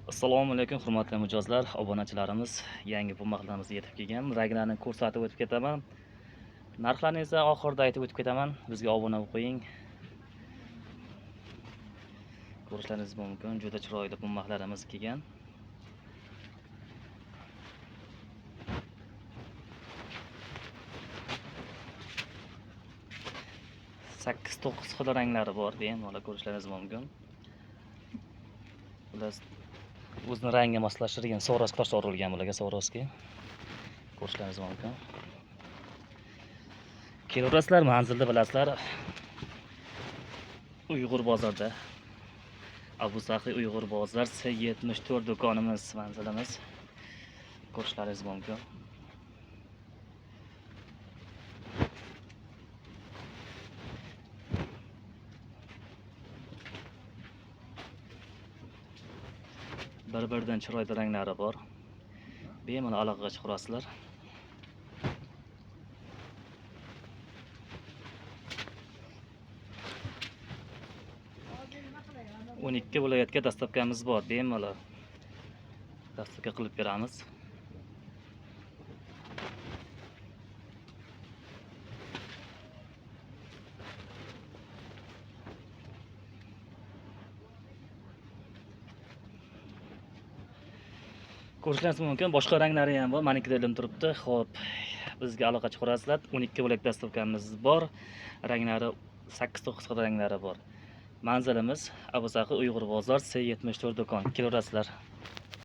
Assalomu alaykum, hurmatli mijozlar, obunachilarimiz. Yangi pumaqlarimiz yetib kelgan. Ranglarni ko'rsatib o'tib ketaman. Narxlarni esa oxirida aytib o'tib ketaman. Bizga obuna bo'lib qo'ying. Ko'rishlaringiz mumkin, juda chiroyli pumaqlarimiz kelgan. Sakkiz, to'qqiz xil ranglari bor, bemalol ko'rishlaringiz mumkin. Bular o'zini rangiga moslashtirilgan sovroski tosh urilgan bularga sovroski. Ko'rishlaringiz mumkin. Kelaverasizlar, manzilni bilasizlar. Uyg'ur bozorda. Abu Saxiy Uyg'ur bozor C74 do'konimiz, manzilimiz. Ko'rishlaringiz mumkin. Bir-biridan chiroyli ranglari bor. Bemalol aloqaga chiqarasizlar. 12 viloyatga dastavkamiz bor, bemalol dastavka qilib beramiz. Ko'rishlaringiz mumkin, boshqa ranglari ham bor. Manikida ilinib turibdi. Xo'p, bizga aloqa chiqarasizlar. 12 viloyat dastavkamiz bor. Ranglari 8-9 xil ranglari bor. Manzilimiz Abu Saxiy Uyg'ur bozor C74 do'kon. Kelaverasizlar.